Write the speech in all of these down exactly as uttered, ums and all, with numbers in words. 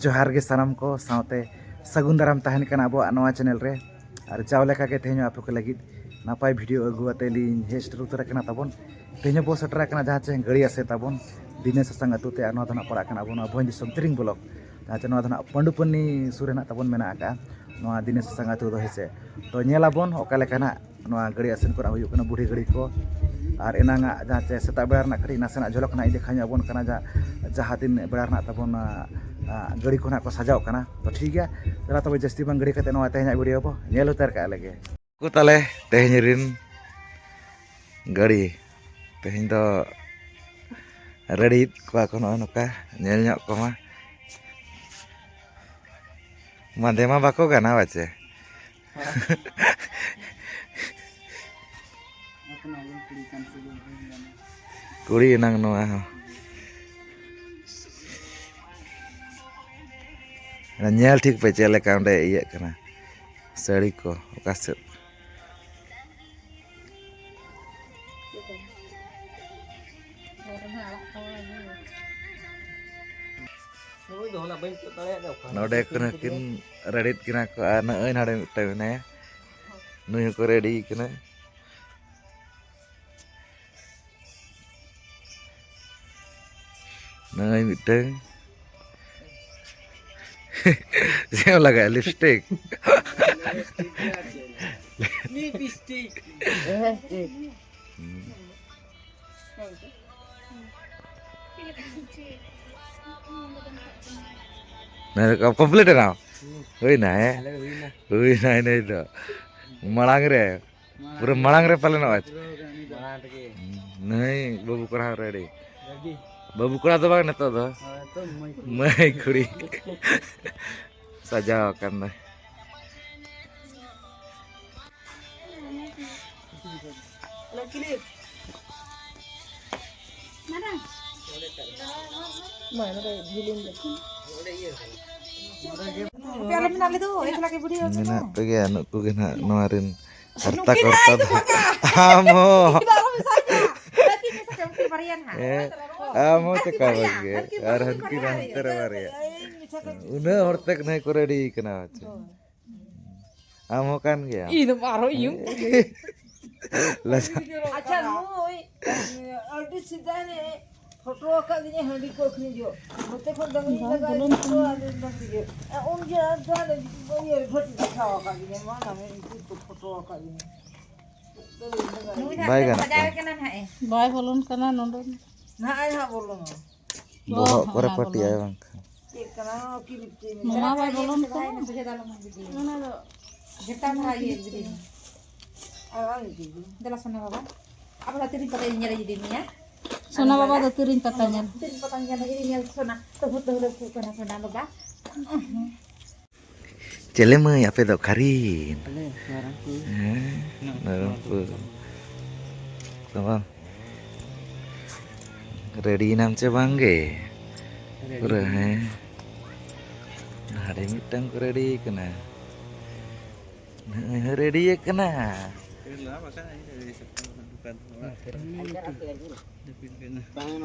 ᱡᱚᱦᱟᱨ ᱜᱮ ᱥᱟᱱᱟᱢ ᱠᱚ, ᱥᱟᱶᱛᱮ ᱥᱟᱹᱜᱩᱱ ᱫᱟᱨᱟᱢ ᱛᱟᱦᱮᱱ ᱠᱟᱱᱟ ᱟᱵᱚᱣᱟᱜ ᱱᱚᱣᱟ ᱪᱮᱱᱮᱞ ᱨᱮ᱾ ᱟᱨ ᱡᱟᱣ ᱞᱮᱠᱟ ᱜᱮ ᱛᱮᱦᱮᱧ ᱦᱚᱸ ᱟᱯᱮ ᱠᱚ ᱞᱟᱹᱜᱤᱫ ᱱᱟᱯᱟᱭ ᱵᱷᱤᱰᱤᱭᱳ ᱟᱹᱜᱩ ᱠᱟᱛᱮ ᱞᱤᱧ ᱦᱮᱡ ᱥᱮᱴᱮᱨ ᱩᱛᱟᱹᱨ ᱟᱠᱟᱱᱟ ᱛᱟᱵᱚᱱ᱾ ᱛᱮᱦᱮᱧ ᱦᱚᱸ ᱵᱚ ᱥᱮᱴᱮᱨ ᱟᱠᱟᱱᱟ ᱡᱟᱦᱟᱸ ᱪᱮ ᱜᱟᱹᱲᱤᱭᱟ ᱥᱮ ᱛᱟᱵᱚᱱ ᱫᱤᱱᱟᱹ ᱥᱟᱥᱟᱝ ᱟᱹᱛᱩ ᱛᱮ, ᱟᱨ ᱱᱚᱣᱟ ᱫᱚ ᱱᱟᱜ ᱯᱟᱲᱟᱜ ᱠᱟᱱᱟ ᱟᱵᱚ ᱱᱚᱣᱟ ᱵᱷᱚᱸᱡᱽ ᱫᱤᱥᱚᱢ ᱛᱤᱨᱤᱝ ᱵᱞᱚᱠ, ᱡᱟᱦᱟᱸ ᱪᱮ ᱱᱚᱣᱟ ᱫᱚ ᱱᱟᱜ ᱯᱟᱹᱰᱩᱯᱟᱹᱱᱤ ᱥᱩᱨ ᱨᱮ ᱱᱟᱜ ᱛᱟᱵᱚᱱ ᱢᱮᱱᱟᱜ ᱟᱠᱟᱫᱼᱟ ᱱᱚᱣᱟ ᱫᱤᱱᱟᱹ ᱥᱟᱥᱟᱝ ᱟᱹᱛᱩ ᱫᱚ, ᱦᱮᱸ ᱥᱮ᱾ ᱛᱚ ᱧᱮᱞ ᱟᱵᱚᱱ ᱚᱠᱟ ᱞᱮᱠᱟ ᱱᱟᱜ ᱱᱚᱣᱟ ᱜᱟᱹᱲᱤ ᱟᱥᱮᱱ ᱠᱚᱨᱮ ᱦᱩᱭᱩᱜ ᱠᱟᱱᱟ ᱵᱩᱲᱦᱤ ᱜᱟᱹᱲᱤ ᱠᱚ᱾ ᱟᱨ ᱮᱱᱟᱝ ᱟᱜ ᱡᱟᱦᱟᱸ ᱪᱮ ᱥᱮᱛᱟᱜ ᱵᱮᱲᱟ ᱨᱮᱱᱟᱜ ᱠᱟᱹᱴᱤᱡ ᱱᱟᱥᱮᱱᱟᱜ ᱡᱷᱚᱞᱚᱠ ᱱᱟᱜ ᱤᱧ ᱫᱮᱠᱷᱟᱣ ᱧᱚᱜ ᱟᱵᱚᱱ ᱠᱟᱱᱟ, ᱡᱟ-, ᱡᱟᱦᱟᱸ ᱛᱤᱱ ᱵᱮᱲᱟ ᱨᱮᱱᱟᱜ ᱛᱟᱵᱚᱱ, ᱟ, ᱟ, ᱜᱟᱹᱲᱤ ᱠᱚ ᱱᱟᱜ ᱠᱚ ᱥᱟᱡᱟᱣ ᱠᱟᱱᱟ᱾ ᱛᱚ ᱴᱷᱤᱠ ᱜᱮᱭᱟ, ᱫᱮᱞᱟ ᱛᱚᱵᱮ ᱡᱟᱹᱥᱛᱤ ᱵᱟᱝ ᱜᱟᱹᱲᱤ ᱠᱟᱛᱮ ᱱᱚᱣᱟ ᱛᱮᱦᱮᱧᱟᱜ ᱵᱷᱤᱰᱤᱭᱳ ᱵᱚ ᱧᱮᱞ ᱩᱛᱟᱹᱨ ᱠᱟᱜ ᱞᱮᱜᱮ᱾ ᱠᱚ ᱛᱟᱞᱮ ᱛᱮᱦᱮᱧ ᱨᱤᱱ ᱜᱟᱹᱲᱤ, ᱛᱮᱦᱮᱧ ᱫᱚ ᱨᱮᱰᱤᱭᱮᱫ ᱠᱚᱣᱟ ᱠᱚ ᱱᱚᱜᱼᱚᱭ ᱱᱚᱝᱠᱟ, ᱧᱮᱞ ᱧᱚᱜ ᱠᱚᱢᱟ᱾ ᱢᱟᱫᱮ ᱢᱟ ᱵᱟᱠᱚ ᱜᱟᱱᱟ ᱵᱟᱪᱮ᱾ ᱠᱩᱲᱤ ᱮᱱᱟᱝ ᱱᱚᱣᱟ ᱦᱚᱸ᱾ ᱧᱮᱞ ᱴᱷᱤᱠ ᱯᱮ ᱪᱮᱫ ᱞᱮᱠᱟ ᱚᱸᱰᱮ ᱤᱭᱟᱹᱜ ᱠᱟᱱᱟ ᱥᱟᱹᱲᱤ ᱠᱚ ᱚᱠᱟ ᱥᱮᱫ᱾ ᱱᱚᱰᱮ ᱠᱷᱚᱱ ᱦᱚᱸᱠᱤᱱ ᱨᱮᱰᱤᱫ ᱠᱤᱱᱟ ᱠᱚ ᱟᱨ ᱱᱚᱜᱼᱚᱭ ᱱᱚᱰᱮ ᱢᱤᱫᱴᱟᱝ ᱢᱮᱱᱟᱭᱟ, ᱱᱩᱭ ᱦᱚᱸᱠᱚ ᱨᱮᱰᱤ ᱠᱟᱱᱟ᱾ ᱱᱚᱜᱼᱚᱭ ᱢᱤᱫᱴᱟᱝ ᱪᱮᱫ ᱮᱢ ᱞᱟᱜᱟᱭᱟ? ᱞᱤᱯᱥᱴᱤᱠ? ᱞᱤᱯᱥᱴᱤᱠ᱾ ᱠᱚᱢᱯᱞᱤᱴ ᱮᱱᱟ? ᱦᱩᱭᱱᱟ, ᱦᱮᱸ? ᱦᱩᱭᱱᱟ, ᱤᱱᱟᱹ ᱫᱚ᱾ ᱢᱟᱲᱟᱝ ᱨᱮ, ᱯᱩᱨᱟᱹ ᱢᱟᱲᱟᱝ ᱨᱮ ᱯᱟᱞᱮᱱᱚᱜᱼᱟ᱾ ᱢᱟᱲᱟᱝ ᱨᱮᱜᱮ᱾ ᱱᱩᱭ ᱵᱟᱹᱵᱩ ᱠᱚᱲᱟ ᱦᱚᱸ ᱨᱮᱰᱤ᱾ ᱵᱟᱹᱵᱩ ᱠᱚᱲᱟ ᱫᱚ ᱵᱟᱝ ᱱᱤᱛᱚᱜ ᱫᱚ᱾ ᱦᱳᱭ, ᱛᱚ ᱢᱟᱹᱭ ᱠᱩᱲᱤ᱾ ᱢᱟᱹᱭ ᱠᱩᱲᱤ᱾ ᱥᱟᱡᱟᱣ ᱟᱠᱟᱱ ᱫᱚᱭ᱾ ᱟᱯᱮ ᱟᱞᱮ ᱢᱮᱱᱟᱜ ᱞᱮ ᱫᱚ, ᱮᱠᱞᱟ ᱜᱮ ᱵᱩᱰᱷᱤ ᱦᱚᱲ ᱢᱮᱱᱟᱜ ᱠᱟᱱᱟ᱾ ᱯᱮᱜᱮᱭᱟ ᱱᱩᱠᱩ ᱜᱮ ᱱᱟᱦᱟᱜ ᱱᱚᱣᱟ ᱨᱮᱱ ᱦᱟᱨᱛᱟ ᱱᱩᱠᱤᱱ ᱠᱚᱨᱛᱟ ᱟᱭ ᱫᱚ᱾ ᱫᱚ ᱵᱟᱝᱟ᱾ ᱟᱢ ᱦᱚᱸ᱾ ᱩᱱᱠᱤᱱ ᱫᱚ ᱟᱨᱦᱚᱸ ᱢᱮᱥᱟ ᱠᱚᱣᱟ᱾ ᱦᱟᱹᱱᱠᱤᱱ ᱢᱮᱥᱟ ᱠᱚᱣᱟ, ᱩᱱᱠᱤᱱ ᱵᱟᱨᱭᱟ ᱦᱮᱸ, ᱱᱟᱦᱟᱜ᱾ ᱟᱢ ᱦᱚᱸ ᱦᱟᱹᱱᱠᱤᱱ ᱪᱮᱠᱟ ᱵᱟᱨᱭᱟ, ᱵᱟᱹᱜᱤᱭᱟ? ᱦᱟᱹᱱᱠᱤᱱ ᱟᱨ ᱵᱟᱨᱭᱟ ᱦᱟᱹᱱᱠᱤᱱ ᱵᱟᱹᱜᱤᱭᱟ᱾ ᱦᱟᱱᱛᱮ ᱨᱮ ᱵᱟᱨᱭᱟ᱾ ᱤᱧ ᱢᱮᱥᱟ ᱩᱱᱟᱹᱜ ᱦᱚᱲ ᱛᱮ ᱱᱟᱹᱭ ᱠᱚ ᱨᱮᱰᱤ ᱠᱟᱱᱟ ᱪᱮ? ᱟᱢ ᱦᱚᱸ ᱠᱟᱱ ᱜᱮᱭᱟᱢ? ᱤᱧ ᱫᱚ ᱟᱨᱦᱚᱸ ᱤᱭᱟᱹ᱾ ᱞᱟᱡᱟ-, ᱟᱪᱪᱷᱟ, ᱱᱩᱭ ᱟᱹᱰᱤ ᱥᱮᱫᱟᱭ ᱨᱮ ᱯᱷᱳᱴᱳ ᱟᱠᱟᱫ ᱞᱤᱧᱟᱹ ᱦᱟᱺᱰᱤ ᱠᱚ ᱟᱹᱠᱷᱨᱤᱧ ᱡᱚᱜ᱾ ᱱᱚᱛᱮ ᱠᱷᱚᱱ ᱫᱚᱢᱮ ᱞᱤᱧ ᱞᱟᱜᱟ ᱤᱫᱤ ᱠᱚᱣᱟ, ᱟᱫᱚ ᱵᱟᱝ ᱜᱮ᱾ ᱩᱱ ᱡᱚᱦᱚᱜ ᱫᱚ ᱦᱟᱱᱮ ᱤᱭᱟᱹ ᱵᱷᱟᱹᱴᱤ ᱫᱮᱠᱷᱟᱣ ᱟᱠᱟᱫ ᱞᱤᱧᱟᱹ, ᱢᱟ ᱱᱟᱢᱮ ᱩᱱᱠᱩ ᱠᱚ ᱯᱷᱳᱴᱳ ᱟᱠᱟᱫ ᱞᱤᱧᱟᱹ᱾ ᱱᱩᱭ ᱫᱚ ᱵᱟᱭ ᱦᱟᱱᱛᱮ ᱜᱟᱱᱚᱜ ᱥᱟᱡᱟᱣ ᱠᱟᱱᱟ᱾ ᱠᱟᱱᱟ ᱱᱟᱦᱟᱜ ᱮ᱾ ᱵᱟᱭ ᱵᱚᱞᱚᱱ ᱠᱟᱱᱟ ᱱᱚᱰᱮ᱾ ᱱᱟᱦᱟᱜ ᱮ ᱱᱟᱦᱟᱜ ᱵᱚᱞᱚᱱᱟ᱾ ᱵᱚᱦᱚᱜ ᱠᱚᱨᱮ ᱚᱱᱟ ᱯᱟᱹᱴᱤᱜᱼᱟᱭ ᱵᱚᱞᱚᱱ᱾ ᱵᱟᱝᱠᱷᱟᱱ᱾ ᱪᱮᱫ ᱠᱟᱱᱟ ᱱᱚᱣᱟ ᱠᱤ ᱞᱤᱯᱥᱴᱤᱠ? ᱱᱚᱣᱟ ᱵᱟᱭ ᱵᱚᱞᱚᱱ ᱠᱟᱱᱟ᱾ ᱥᱚᱡᱷᱮ ᱫᱟᱞᱚᱵ ᱢᱮ ᱫᱤᱫᱤ᱾ ᱚᱱᱟ ᱫᱚ ᱜᱷᱮᱴᱟ ᱫᱷᱟᱨᱟ ᱤᱭᱟᱹ ᱫᱤᱫᱤ᱾ ᱟᱨ ᱵᱟᱝ ᱤᱫᱤ ᱜᱮ᱾ ᱫᱮᱞᱟ ᱥᱳᱱᱟ ᱵᱟᱵᱟ, ᱟᱵᱚ ᱫᱚ ᱛᱤᱨᱤᱧ ᱯᱟᱛᱟ ᱧᱮᱞ ᱤᱫᱤ ᱢᱮᱭᱟ᱾ ᱥᱳᱱᱟ ᱵᱟᱵᱟ ᱫᱚ ᱛᱤᱨᱤᱧ ᱯᱟᱛᱟ ᱧᱮᱞ᱾ ᱛᱤᱨᱤᱧ ᱯᱟᱛᱟ ᱧᱮᱞ ᱤᱫᱤ ᱢᱮᱭᱟ ᱥᱳᱱᱟ᱾ ᱛᱚᱵᱩ ᱛᱚᱵᱩ ᱠᱚ ᱠᱟᱱᱟ ᱥᱳᱱᱟ ᱵᱟᱵᱟ᱾ ᱪᱮᱞᱮ ᱢᱟᱹᱭ, ᱟᱯᱮ ᱫᱚ ᱚᱠᱟᱨᱮᱱ? ᱟᱞᱮ ᱱᱟᱨᱟᱱᱯᱩᱨ᱾ ᱦᱮᱸ, ᱱᱟᱨᱟᱱᱯᱩᱨ᱾ ᱛᱚ ᱵᱟᱝ, ᱨᱮᱰᱤᱭᱮᱱᱟᱢ ᱪᱮ ᱵᱟᱝ ᱜᱮ? ᱨᱮᱰᱤ ᱯᱩᱨᱟᱹ, ᱠᱟᱱᱟ᱾ ᱦᱮᱸ᱾ ᱦᱟᱸᱰᱮ ᱢᱤᱫᱴᱟᱝ ᱠᱚ ᱨᱮᱰᱤ ᱠᱟᱱᱟ᱾ ᱱᱩᱭ ᱦᱚᱸ ᱨᱮᱰᱤ ᱠᱟᱱᱟ᱾ ᱨᱮᱰᱤ ᱠᱟᱱᱟ᱾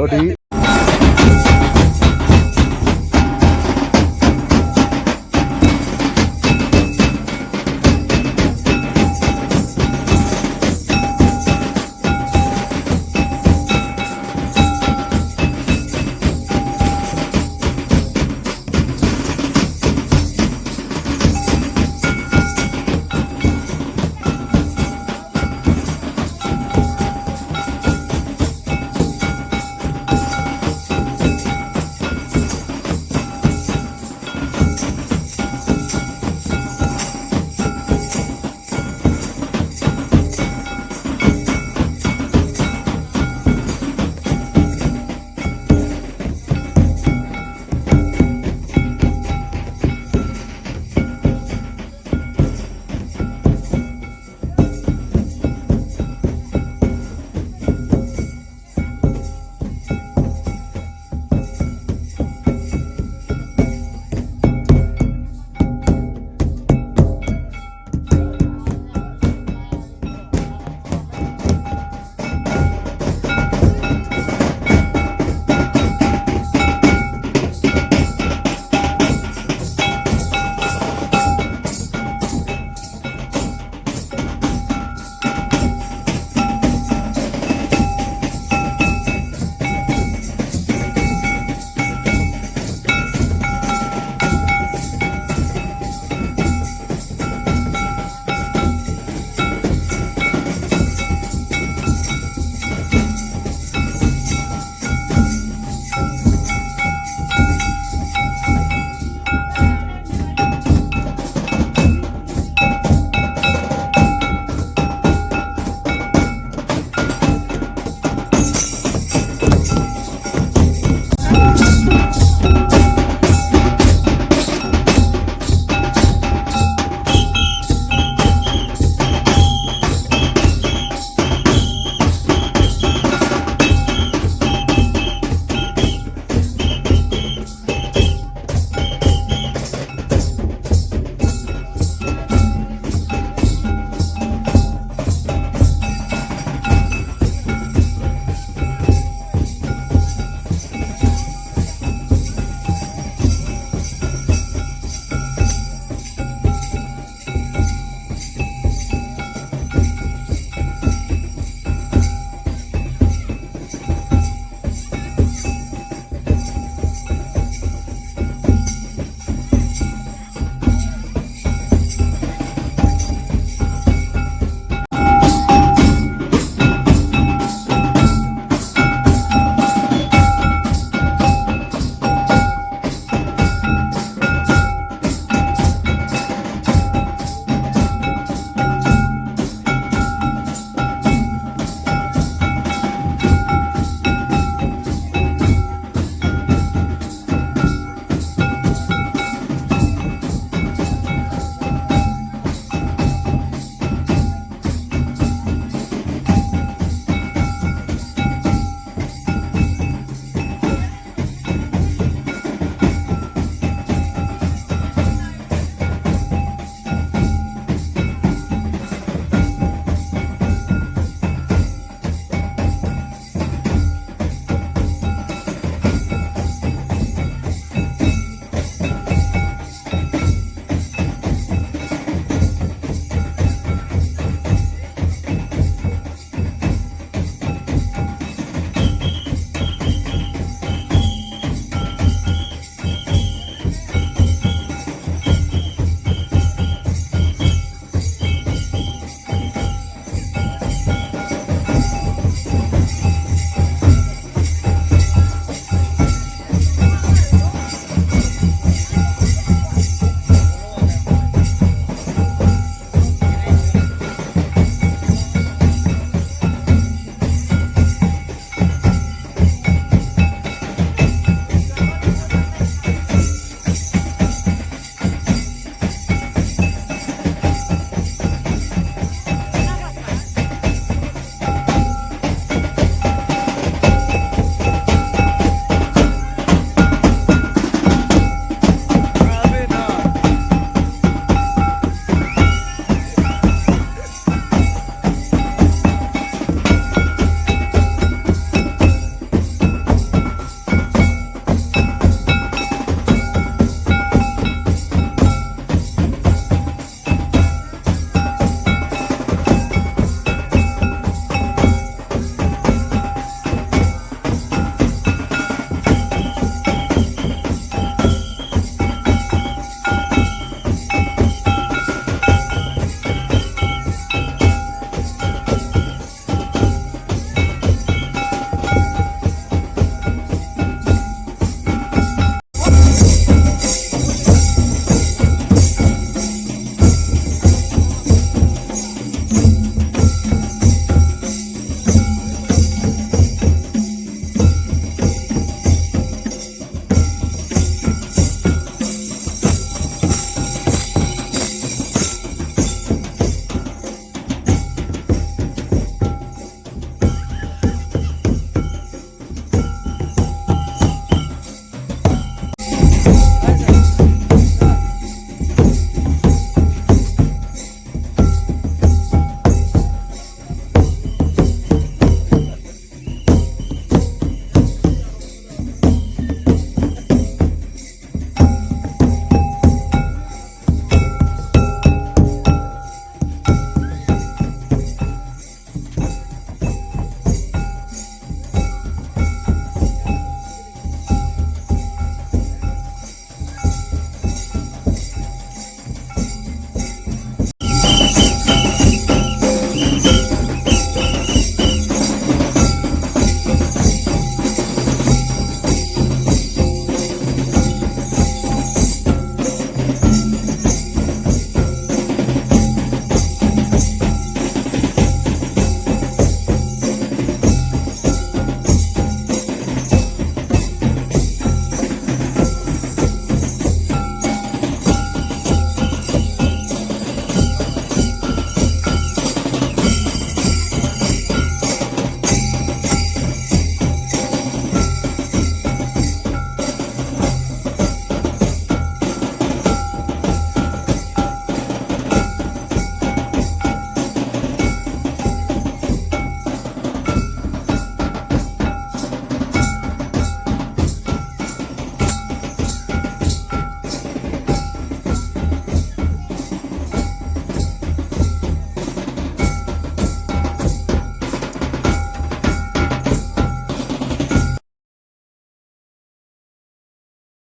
ᱟᱹᱰᱤ